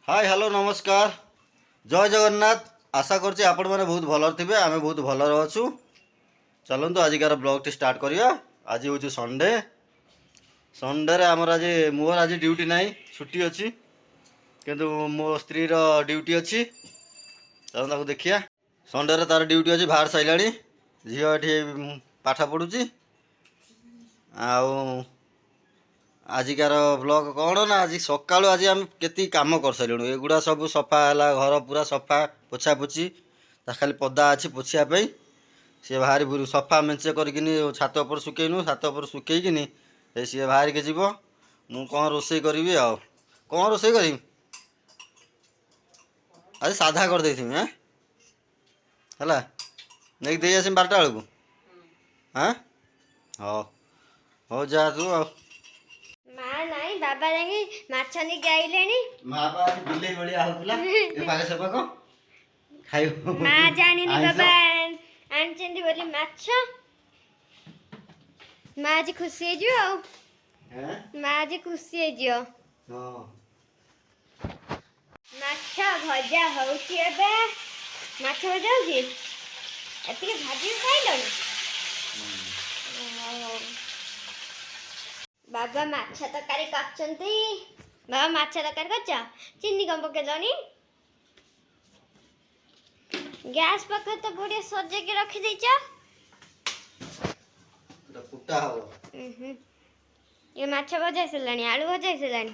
High, hello, ନମସ୍କାର, ଜୟ ଜଗନ୍ନାଥ। ଆଶା କରୁଛି ଆପଣମାନେ ବହୁତ ଭଲରେ ଥିବେ। ଆମେ ବହୁତ ଭଲରେ ଅଛୁ। ଚାଲନ୍ତୁ, ଆଜିକାର ବ୍ଲଗ୍ଟି ଷ୍ଟାର୍ଟ କରିବା। ଆଜି ହେଉଛି ସଣ୍ଡେ। ସଣ୍ଡେରେ ଆମର ଆଜି, ମୋର ଆଜି ଡ୍ୟୁଟି ନାହିଁ, ଛୁଟି ଅଛି। କିନ୍ତୁ ମୋ ସ୍ତ୍ରୀର ଡ୍ୟୁଟି ଅଛି। ଚାଲନ୍ତୁ, ତାକୁ ଦେଖିବା। ସଣ୍ଡେରେ ତାର ଡ୍ୟୁଟି ଅଛି, ବାହାରି ସାରିଲାଣି। ଝିଅ ଏଠି ପାଠ ପଢ଼ୁଛି। ଆଉ ଆଜିକାର ବ୍ଲଗ୍ କ'ଣ ନା, ଆଜି ସକାଳୁ ଆଜି ଆମେ କେତିକି କାମ କରିସାରିଲୁଣୁ। ଏଗୁଡ଼ା ସବୁ ସଫା ହେଲା, ଘର ପୁରା ସଫା, ପୋଛାପୋଛି। ତା ଖାଲି ପଦା ଅଛି ପୋଛିବା ପାଇଁ। ସିଏ ବାହାରି ସଫା ମେଞ୍ଚେ କରିକିନି ଛାତ ଉପରେ ଶୁକେଇନୁ। ଛାତ ଉପରେ ଶୁକେଇକିନି ଏ ସିଏ ବାହାରିକି ଯିବ। ମୁଁ କ'ଣ ରୋଷେଇ କରିବି ଆଉ କ'ଣ ରୋଷେଇ କରିବି? ଆଜି ସାଧା କରିଦେଇଥିବି। ଆଁ ହେଲା, ନେଇକି ଦେଇ ଆସିବି 12ଟା ବେଳକୁ। ଆଁ ହଉ ହଉ, ଯା ତୁ ଆଉ। ମା ନାଇଁ, ବାବା ଯାଇକି ମାଛ ନେଇକି ଆଇଲେଣି। ମା ପା ଆଜି ବିଲେଇ ଭଳିଆ ହଉଥିଲା, ଏ ପାଖ ସେ ପାଖ ଖାଇବ। ମା ଜାଣିନି ଆଇଁଷ। ବାବା ଆଣିଛନ୍ତି ବୋଲି ମାଛ। ମା ଆଜି ଖୁସି ହେଇଯିବ ଆଉ। ହେଁ? ମା ଆଜି ଖୁସି ହେଇଯିବ। ହଁ। ମାଛ ଭଜା ହଉଛି ଏବେ। ମାଛ ଭଜା ହଉଛି। ଏତିକି ଭାଜିକି ଖାଇଲଣି? ହଉ। ବାବା ମାଛ ତରକାରୀ କରିଛନ୍ତି। ବାବା, ମାଛ ତରକାରୀ କରିଛ? ଚିନି କଣ ପକେଇଲଣି? ଗ୍ୟାସ୍ ପାଖରେ ତ ବଢିଆ ସଜେଇକି ରଖିଦେଇଛ। ଏଟା ଫୁଟା ହବ। ଉଁ ହୁଁ। ଇଏ ମାଛ ଭଜା ହେଇସାରିଲାଣି, ଆଳୁ ଭଜା ହେଇସାରିଲାଣି,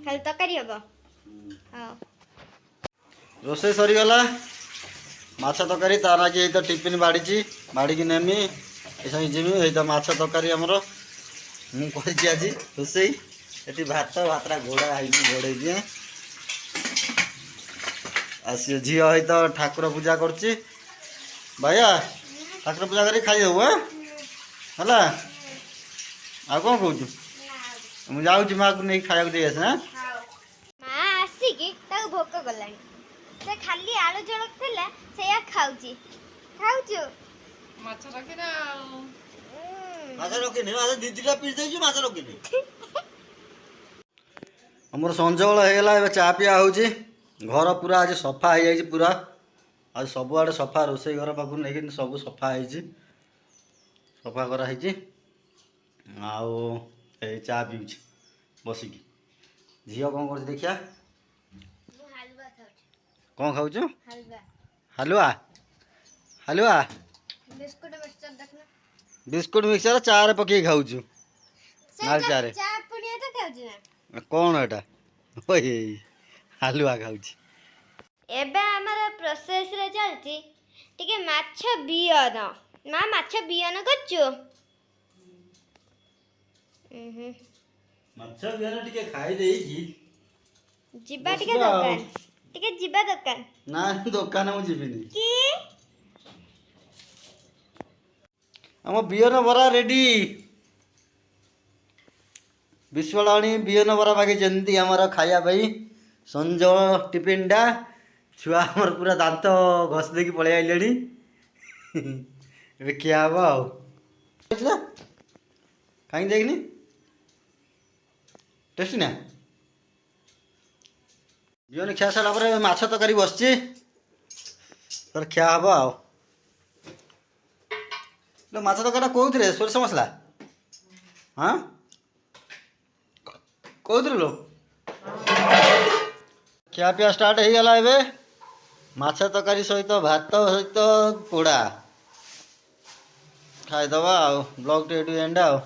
ଖାଲି ତରକାରୀ ହବ। ହଉ। ରୋଷେଇ ସରିଗଲା, ମାଛ ତରକାରୀ। ତା ନାଗି ଏଇ ତ ଟିଫିନ୍ ବାଢ଼ିଛି, ବାଢ଼ିକି ନେମି, ଏ ସାଙ୍ଗେ ଯିମି। ଏଇ ତ ମାଛ ତରକାରୀ ଆମର, ମୁଁ କରିଛି ଆଜି ରୋଷେଇ। ଏଠି ଭାତ, ଭାତଟା ଘୋଡ଼ା ହେଇନି, ଘୋଡ଼େଇ ଦିଏ। ଆଉ ସିଏ ଝିଅ ହେଇ ତ ଠାକୁର ପୂଜା କରୁଛି। ଭାଇଆ, ଠାକୁର ପୂଜା କରି ଖାଇଦେବୁ। ଆଁ ହେଲା, ଆଉ କ'ଣ କହୁଛୁ? ମୁଁ ଯାଉଛି, ମାଆକୁ ନେଇକି ଖାଇବାକୁ ଦେଇ ଆସେ। ଆଁ ମା ଆସିକି ତାକୁ ଭୋକ କଲାଣି। ସେ ଖାଲି ଆଳୁ ଝୋଳ ଥିଲା, ସେଇଆ ଖାଉଛି। ଖାଉଛୁ? ମାଛ ରଖିନା ଆଉ। ମାଛ ରଖିନି। ମାଛ ଦି ଦିଟା ପିସ୍ ଦେଇଛୁ, ମାଛ ରଖିନି। ଆମର ସଞ୍ଜବେଳ ହେଇଗଲା, ଏବେ ଚା ପିଆ ହେଉଛି। ଘର ପୁରା ଆଜି ସଫା ହେଇଯାଇଛି ପୁରା। ଆଜି ସବୁଆଡ଼େ ସଫା, ରୋଷେଇ ଘର ପାଖରୁ ନେଇକି ସବୁ ସଫା ହେଇଛି, ସଫା କରାହେଇଛି। ଆଉ ଏଇ ଚା ପିଉଛି ବସିକି। ଝିଅ କ'ଣ କରୁଛି ଦେଖିବା। ମୁଁ ହାଲୁଆ ଖାଉଛି। କ'ଣ ଖାଉଛୁ? ହାଲୁଆ। ହାଲୁଆ? ହାଲୁଆ? ବିସ୍କୁଟ ମିକ୍ସଚର ଦେଖୁନ। ବିସ୍କୁଟ ମିକ୍ସଚର ଚାରେ ପକେଇକି ଖାଉଛୁ? ନାଲି ଚାରେ। ଚା ପୁଣିଆ ତ ଖାଉଛି ନା। କ'ଣ ଏଟା? ଓଇ, ହାଲୁଆ ଖାଉଛି। ଏବେ ଆମର ପ୍ରୋସେସରେ ଚାଲିଛି ଟିକେ ମାଛ ବିହନ। ମା, ମାଛ ବିହନ କରୁଛୁ? ଉଁ ହୁଁ। ମାଛ ବିହନ ଟିକେ ଖାଇ ଦେଇକି ଯିବା ଟିକେ ବସିବା ଆଉ। ଦୋକାନ ଟିକେ ଯିବା, ଦୋକାନ। ନା, ଦୋକାନ ମୁଁ ଯିବିନି। କି? ଆମ ବିହନ ବରା ରେଡ଼ି। ବିଶ୍ୱାଳ ବିହନ ବରା ମାଗିଛନ୍ତି ଆମର ଖାଇବା ପାଇଁ ସଞ୍ଜ ଟିଫିନଟା। ଛୁଆ ଆମର ପୁରା ଦାନ୍ତ ଘଷି ଦେଇକି ପଳେଇ ଆଇଲେଣି। ଏବେ ଖିଆ ହବ। ଆଉ କାହିଁକି ଦେଖିନି, ଟେଷ୍ଟି ନା? ବିହନ ଖିଆ ସାରିଲା ପରେ ଏବେ ମାଛ ତରକାରୀ ବସିଛି, ତାର ଖିଆ ହବ। ଆଉ ଲୋ, ମାଛ ତରକାରୀଟା କୋଉଥିରେ? ସୋରିଷ ମସଲା? ହଁ, କୋଉଥିରେ ଲୋ? ଖିଆପିଆ ଷ୍ଟାର୍ଟ ହେଇଗଲା ଏବେ। ମାଛ ତରକାରୀ ସହିତ ଭାତ ସହିତ ପୋଡ଼ା ଖାଇଦେବା। ଆଉ ବ୍ଲଗ୍ଟି ଏଇଠୁ ଏଣ୍ଡ ଆଉ।